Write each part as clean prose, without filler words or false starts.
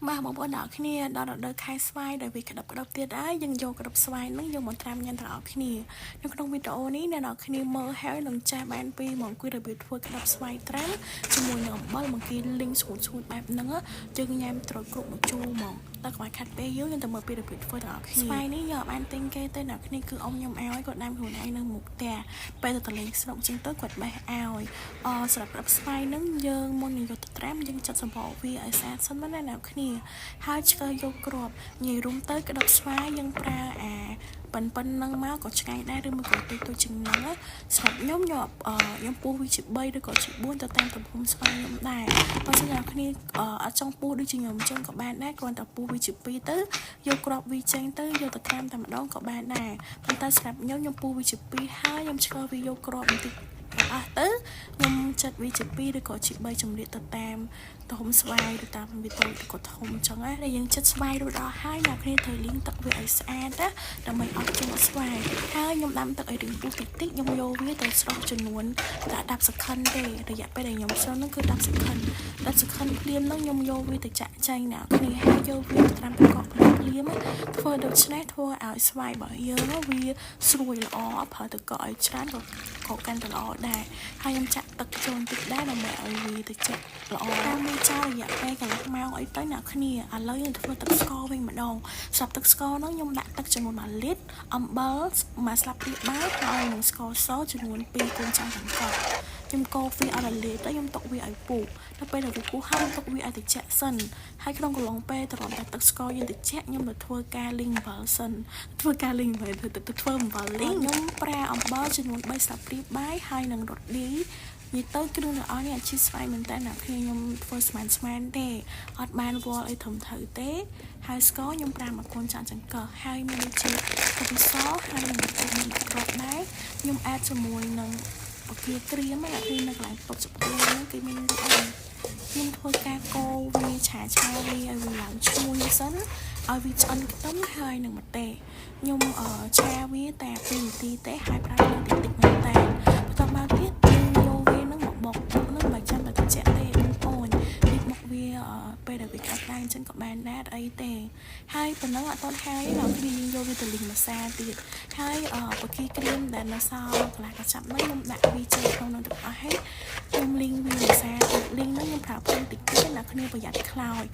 បាទបងប្អូនទាំងអស់គ្នាដល់រដូវខែស្វាយដែលវាក្តឹបក្តឹបទៀតហើយយើងយកក្តឹបស្វាយហ្នឹងយកមកត្រាំញ៉ាំទាំងអស់គ្នានៅក្នុងវីដេអូនេះអ្នកនរគ្នាមើលហើយនឹងចេះបានពីមកអង្គុយរបៀបធ្វើក្តឹបស្វាយត្រាំជាមួយនឹងអំបិលមកគេលីងស្ងួតស្ងួតបែបហ្នឹងយើងញ៉ាំត្រូវគ្រប់មួយជូរហ្មងតែកុំឲ្យខាត់ពេលយើងយើងទៅមើលពីរបៀបធ្វើទាំងអស់គ្នាស្វាយនេះយកបានទិញគេទៅអ្នកគ្នាគឺអ៊ំខ្ញុំឲ្យគាត់ដាំខ្លួនឯងនៅមុខផ្ទះពេលទៅតលេងស្រុកចឹងទៅគាត់បេះឲ្យអសម្រាប់ក្តឹបស្វាយហ្នឹងយើងមុននឹងយកទៅត្រាំយើងចាត់សម្បកវាឲ្យស្អាតសិនណាអ្នកគ្នាហើយឆ្កឹះយកគ្រាប់និយាយរួមទៅក្តឹបស្វាយយើងប្រើអាប៉ុនប៉ុណ្ណឹងមកក៏ឆ្ងាញ់ដែរឬមួយក៏តិចតួចជាងហ្នឹងសម្រាប់ខ្ញុំខ្ញុំខ្ញុំពុះវាជា3ឬក៏ជា4ទៅតាមទំហំស្វាយខ្ញុំដែរបើសិនអ្នកគ្នាអត់ចង់ពុះដូចជាខ្ញុំអញ្ចឹងក៏បានដែរគ្រាន់តែពុះវាជា2ទៅយកគ្រាប់វាចេញទៅយកទៅត្រាំតែម្ដងក៏បានដែរប៉ុន្តែសម្រាប់ខ្ញុំខ្ញុំពុះវាជា2ហើយខ្ញុំឆ្កឹះវាយកគ្រាប់បន្តិចអស់ទៅខ្ញុំចាត់វាជា2ឬក៏ជា3ចម្រៀកទៅតាមទំហំស្វាយឬតាមវាតូចឬក៏ធំអញ្ចឹងណាដែលយើងចិត្តស្វាយរួចដល់ហើយអ្នកគ្នាត្រូវលាងទឹកវាឲ្យស្អាតណាដើម្បីអត់ជក់ស្វាយហើយខ្ញុំដាំទឹកឲ្យរាងពុះតិចតិចខ្ញុំយកវាទៅស្រុះចំនួនតែ10សក្ខិនទេរយៈពេលដែលខ្ញុំស្រុះហ្នឹងគឺ10សក្ខិន10សក្ខិនភ្លាមហ្នឹងខ្ញុំយកវាទៅចាក់ចែងអ្នកគ្នាហើយយកវាទៅត្រាំទឹកកកភ្លាមភ្លាមធ្វើដូច្នេះធ្វើឲ្យស្វាយរបស់យើងវាស្រួយល្អប្រើទឹកកកឲ្យច្រើនក៏ក៏កាន់តែល្អដែរហើយខ្ញុំចាក់ទឹកចូលបន្តិចដែរដើម្បីឲ្យវាទៅចាក់ល្អតាមវាចោលរយៈពេលកន្លះម៉ោងអីទៅអ្នកគ្នាឥឡូវយើងធ្វើទឹកស្ករវិញម្ដងសម្រាប់ទឹកស្ករហ្នឹងខ្ញុំដាក់ទឹកចំនួន1លីត្រអំបិលមួយស្លាបព្រាបាយហើយនិងស្ករសចំនួន2កូនចានចង្កឹះខ្ញុំកូរវាឲ្យរលាយទៅខ្ញុំទុកវាឲ្យពុះដល់ពេលដែលវាពុះហើយខ្ញុំទុកវាឲ្យត្រជាក់សិនហើយក្នុងកំឡុងពេលត្រឡប់តែទឹកស្ករយើងត្រជាក់ខ្ញុំទៅធ្វើការលីងអំបិលសិនធ្វើការលីងអំបិលទៅទៅធ្វើអំបិលលីងខ្ញុំប្រើអំបិលចំនួន3ស្លាបព្រាបាយហើយនិងរត់ឌីនិយាយទៅគ្រឿងទាំងអស់នេះអធិស្ឋានមែនតើអ្នកគ្នាខ្ញុំធ្វើស្មានស្មានទេអត់បានវល់អីត្រឹមត្រូវទេហើយស្ករខ្ញុំប្រើមួយកូនចានចង្កឹះហើយមានដូចជាខ្ទឹមសហើយនិងម្ទេសមានដាក់គ្រាប់ដែរខ្ញុំអាចជាមួយនឹងពគាក្រៀមអ្នកគ្នានៅកន្លែងតុបចពោហ្នឹងគេមានលក់អីខ្ញុំធ្វើការកូរវាឆាឆាវាឲ្យវាឡើងឈ្ងុយសិនឲ្យវាឆ្អិនខ្ទឹមហើយនឹងម្ទេសខ្ញុំឆាវាតែ2នាទីទេហើយប្រើភ្លើងតិចតិចមែនតើបន្ទាប់មកទៀតយើងយកវានឹងមកបុកបុកនឹងមិនចាំតែត្រជាក់ទេបងប្អូននេះបុកវាពេលដែលវាក្តៅក្តៅអញ្ចឹងក៏បានដែរអីទេហើយប៉ុណ្ណឹងអត់ទាន់ហើយទេដល់គ្នាយើងយកវាទៅលីងម្សាទៀតហើយបកាក្រៀមដែលនៅសល់កន្លះកញ្ចប់ហ្នឹងខ្ញុំដាក់វាចូលក្នុងនោះទាំងអស់ហើយខ្ញុំលីងវាម្សាទៀតលីងហ្នឹងខ្ញុំប្រើភ្លើងតិចតិចណាគ្នាប្រយ័ត្នខ្លោច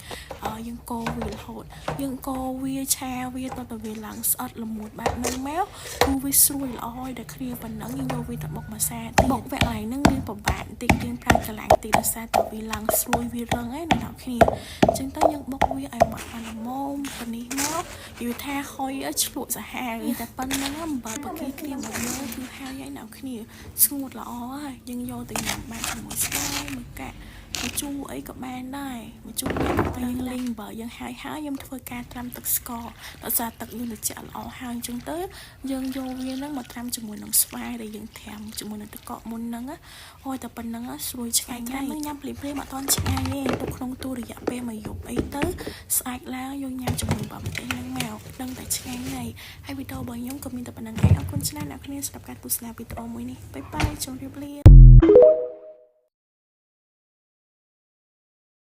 យើងកូរវារហូតយើងកូរវាឆាវាតទៅវាឡើងស្អិតល្មួតបែបហ្នឹងមកគឺវាស្រួយល្អហើយដល់គ្នាប៉ុណ្ណឹងយើងយកវាទៅបុកម្សាទៀតបុកវគ្គកន្លែងហ្នឹងវាពិបាកបន្តិចយើងប្រើកន្លែងតិចដោយសារតែវាឡើងស្រួយវារឹងឯណាអ្នកគ្នាអញ្ចឹងទៅយើងបុកវាឲ្យម៉ត់បានល្មមប៉នេះមកនិយាយថាហុយឆ្លក់សាហាវតែប៉ុណ្្នឹងអំបិលបកាក្រៀមរបស់យើងគឺហើយហើយអ្នកគ្នាស្ងួតល្អហើយយើងយកទៅញ៉ាំបានជាមួយស្វាយមួយកាក់ម្ជូរអីក៏បានដែរម្ជូរតែយើងលីងបើយើងហើយហើយខ្ញុំធ្វើការត្រាំទឹកស្ករដោយសារទឹកយើងត្រជាក់ល្អហើយអញ្ចឹងទៅយើងយកវានឹងមកត្រាំជាមួយនឹងស្វាយដែលយើងត្រាំជាមួយនឹងទឹកកកមុនហ្នឹងអូយតែប៉ុណ្្នឹងស្រួយឆ្ងាញ់ហើយនឹងញ៉ាំភ្លាមភ្លាមអត់តន់ឆ្ងាញ់ទេទុកក្នុងទូរយៈពេលមួយយប់អីទៅស្អែកឡើងយើងញ៉ាំជាមួយបម្ទេសហ្នឹងមកដឹងតែឆ្ងាញ់ហើយហើយវីដេអូរបស់ខ្ញុំក៏មានតែប៉ុណ្្នឹងឯងអរគុណច្រើនអ្នកគ្នាសម្រាប់ការទស្សនាវីដេអូមួយនេះbye bye ជម្រាបលា។